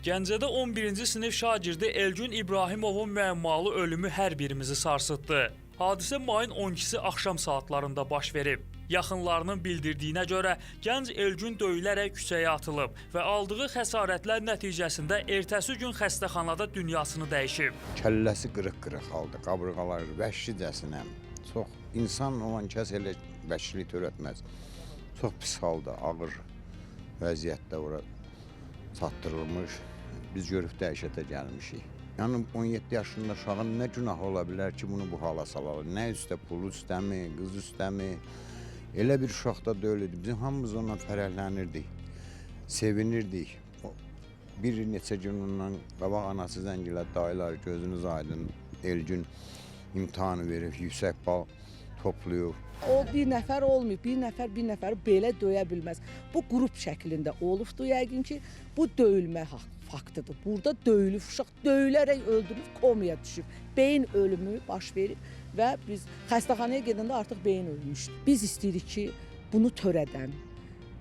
Gəncədə 11-ci sinif şagirdi Elgün İbrahimovun müəmmalı ölümü hər birimizi sarsıtdı. Hadisə mayın 12-si axşam saatlarında baş verib. Yaxınlarının bildirdiyinə görə gənc Elgün döyülərək küçəyə atılıb və aldığı xəsarətlər nəticəsində ertəsi gün xəstəxanada dünyasını dəyişib. Kəlləsi qırıq-qırıq halda, qabırğaları vəhşicəsinə. Çox insan olan kəs elə vəhşilik törətməz. Çox pis halda, ağır vəziyyətdə ora çatdırılmış. Biz görüb dəhşətə gəlmişik. Yəni 17 yaşında uşağın nə günahı ola bilər ki, bunu bu hala salarlar? Nə üstə, pulu üstəmi, qız üstəmi? Elə bir uşaq da deyil idi. Bizim hamımız ondan fərəhlənirdik, sevinirdik. O, bir neçə gün ondan qabaq anası zəng elədi, dayılar gözünüz aydın, Elgün imtahanı verib, yüksək bal toplayıb. O bir nəfər olmayıb, bir nəfər bir nəfəri belə döyə bilməz. Bu qrup şəklində olubdur yəqin ki, bu döyülmə faktıdır. Burada döyülüb, uşaq döyülərək öldürülüb, komaya düşüb. Beyin ölümü baş verib və biz xəstəxanaya gedəndə artıq beyin ölmüşdü. Biz istəyirik ki, bunu törədən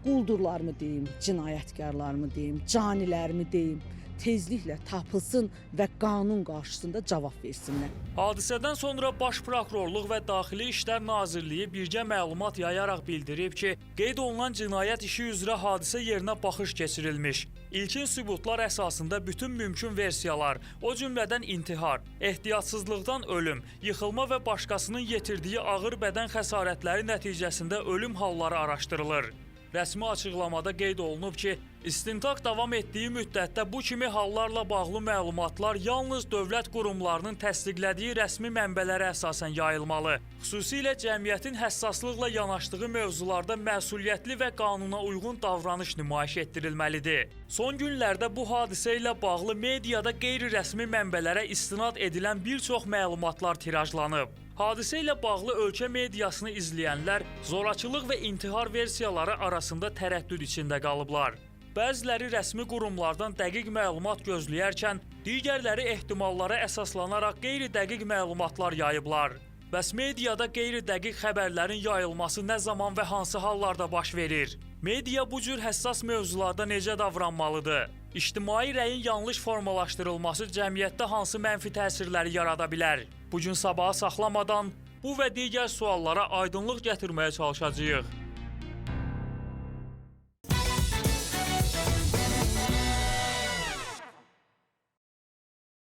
quldurlarmı deyim, cinayətkarlarmı deyim, canilərmi deyim, tezliklə tapılsın və qanun qarşısında cavab versinlər. Hadisədən sonra Baş Prokurorluq və Daxili İşlər Nazirliyi birgə məlumat yayaraq bildirib ki, qeyd olunan cinayət işi üzrə hadisə yerinə baxış keçirilmiş. İlkin sübutlar əsasında bütün mümkün versiyalar, o cümlədən intihar, ehtiyatsızlıqdan ölüm, yıxılma və başqasının yetirdiyi ağır bədən xəsarətləri nəticəsində ölüm halları araşdırılır. Rəsmi açıqlamada qeyd olunub ki, istintaq davam etdiyi müddətdə bu kimi hallarla bağlı məlumatlar yalnız dövlət qurumlarının təsdiqlədiyi rəsmi mənbələrə əsasən yayılmalı. Xüsusilə cəmiyyətin həssaslıqla yanaşdığı mövzularda məsuliyyətli və qanuna uyğun davranış nümayiş etdirilməlidir. Son günlərdə bu hadisə ilə bağlı mediada qeyri-rəsmi mənbələrə istinad edilən bir çox məlumatlar tirajlanıb. Hadisə ilə bağlı ölkə mediasını izləyənlər zorakılıq və intihar versiyaları arasında tərəddüd içində qalıblar. Bəziləri rəsmi qurumlardan dəqiq məlumat gözləyərkən, digərləri ehtimallara əsaslanaraq qeyri-dəqiq məlumatlar yayıblar. Bəs mediada qeyri-dəqiq xəbərlərin yayılması nə zaman və hansı hallarda baş verir? Media bu cür həssas mövzularda necə davranmalıdır? İctimai rəyin yanlış formalaşdırılması cəmiyyətdə hansı mənfi təsirləri yarada bilər? Bu gün sabaha saxlamadan bu və digər suallara aydınlıq gətirməyə çalışacağıq.